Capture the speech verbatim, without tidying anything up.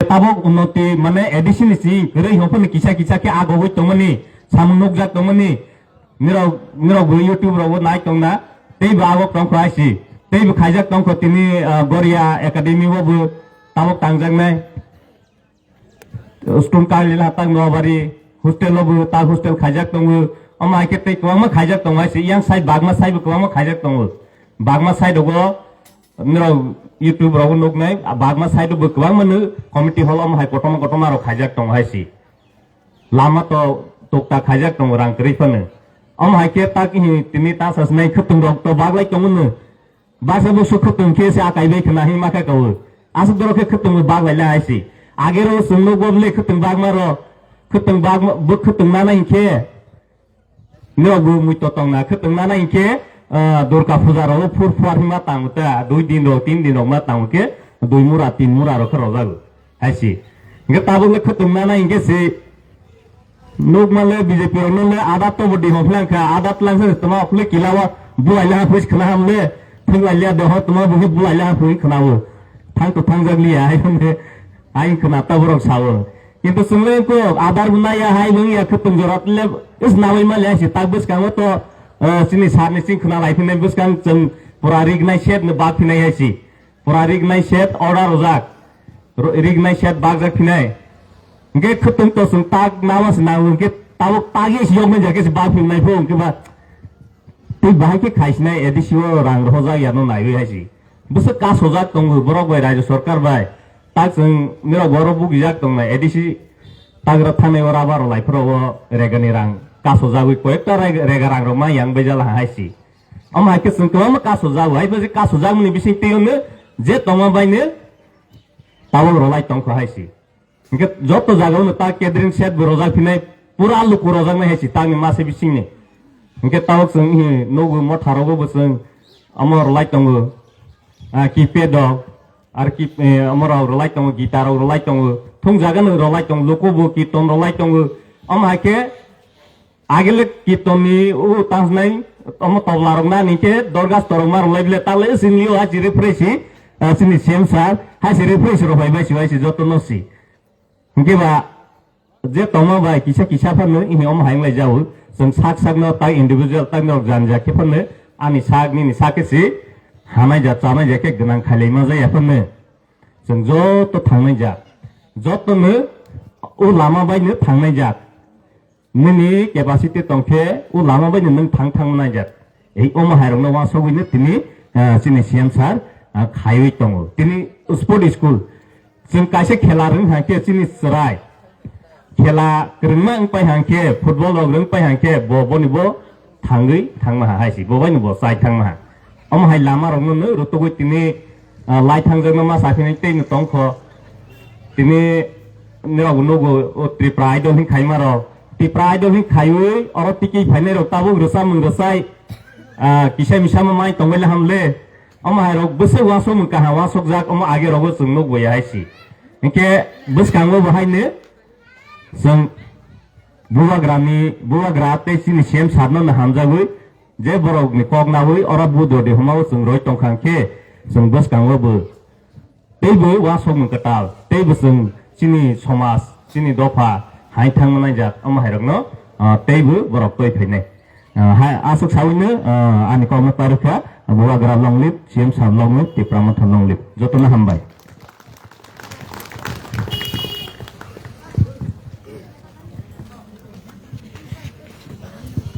Tabok unnoti mane A D C ni sing kwrwi hwnphano kisa kisa khe agogwi tongmani, samung nukjak tongmani, nirok, nirok bo YouTube rogo nai tongna, tei bo agok tongkho haisi, tei bo khaijak tongkho tini, ah, Goria Academy o bo tabok tangjaknai. Stone Karlila tak Noabari hostel o bo tak hostel khaijak tongo. Omo hai khe tei kwbangma khaijak tongo haisi, yang side bagma side bo kwbangma khaijak tongo. Bagma side rogo nirok YouTube rogo nuknai, bagma side o bo kwbangma no committee hall omo hai kotorma kotorma rok khaijak tongo haisi. Lama to tokta khaijak tongo rang kwrwi phano. Omo hai khe tak hi tini ta sasnai khwtwng rok to baglai tongo no. Baksa buksu khwtwng khe se akai bai khwna hima kha kawo. Aswk doro khe khwtwng bo bak lai la hai si. Agero chwng nukgo bwle khwtwng bakma ro. Khwtwng bakma bo khwtwng nana hinkhe. Nirok bo mui to tongna khwtwng nana hinkhe, ah, Durga puja ro phur phar hima tango ta. Dui din ro tin din rok ma tango khe. Dui mura tin mura ro khe rojago. Hai si. Hinkhe tabuk le khwtwng nana hinkhe se. Nukma le B J P rokno le adat to bo di hophlai kha, adat lang se tama okle kila wa bulai le ha phuis khna ham le, thung lai le de ho tama bo bulai le ha phui khna wo. Thang to thang jak liya, hai hon de, hai khna ta borok sawo. Kintu sung le ko adar bu naya hai lung ya khwtwng jorat le, is nawai ma le si tak bwskang o to, eh, chini sar ni sing khna lai phinai bwskang chwng pura rig nai set no bak phinai hai si. Pura rig nai set order rojak. Ro-, rig nai set bakjak phinai. Hingke khwtwng to chwng tak nawa se nango, hingke tabuk tagi se yoknai jake se bak phinai pho, hingke ba twi bahai khe khaisinai A D C o rang rohojak ya no naiwi hai se. Bwswk kasojak tongo borok bai, Rajya Sarkar bai. Tak chwng nirok borok bugijak tongnai A D C tagra thanai o rubber rw lai phuru o regani rang kasojagwi koyekta reg-, rega rang rok ma yang bai jala hai se. Omo hai khe chwng kwbangma kasojago, hai bo je kasojakmani bising twi hwnwi je tongma bai no tabuk rwlai tongkha hai se. Hingke joto jagao no ta catering set bo rwjak phinai, pura luku rwjaknai hai se tangni masa bisingni. Hingke tabuk chwng hi nugo motha rogo bo chwng omo rwlai tongo, ah, keypad rok, ar ki, eh, omo rok rwlai tongo, guitar rok rwlai tongo, thung jaga no rwlai tongo, luku bo kirton rwlai tongo. Omo hai khe Agile kirtonni o tangnai omo tobla rok na ningke dorgas torok ma rok lai bile tale sini o hai chiri phresi, ah, sini C M sir hai chiri phresi rok bai bai si bai si joto no si. Hingke ba je tongma bai kisa kisa phano ini omo hai lai jao. Chwng sak sak no tai individual tai norok jani ja khe phano ani sak nini sak khe si hanai ja chanai ja khe gwnang khailai ma ja ya phano. Chwng joto thangnai ja. Joto no o lama bai no thangnai ja. Nini capacity tongkhe o lama bai nwng thang thang nai jak. Ei omo hai rokno uansugwi no tini, ah, chini C M sir, ah, khaiwi tongo. Tini sport school. Chwng kaisa khela rwng hangkhe chini chwrai. Khela kwrwngma wngpai hangkhe, football rok rwngpai hangkhe, bo boni bo thangwi thangma ha hai si. Bo bai no bo chai thangma ha. Omo hai lama rokno no rutugwi tini, ah, lai thangjakma ma sa phini tei no tongkho. Tini nirok bo nugo o Tripura Idol hin khaima rok. Tripura Idol hin khaiwi oro tiki phainai rok tabuk rwsa mung rwsai, ah, kisa misa ma mai tongbai le ham le. Omo hai rok bwswk uansuk mung kaham uansuk jak omo age rogo chwng nuk bo ya hai si. Hinkhe bwskango bo hai no chwng Bubagrani, bubagra tei chini C M sir no hamjagwi je borok ni kok nawi oro budodi hwnma o chwng roi tongkha khe chwng bwskango bo teibo uansukmung kwtal teibo chwng chini somaj chini dopha hai thangma naijak omo hai rokno, ah, teibo borok toi phainai. Ah, hai aswk sawi no, ah, ani kok no parikha bubagra long live, C M sir long live, Tipra Motha long live. Joto no hambai.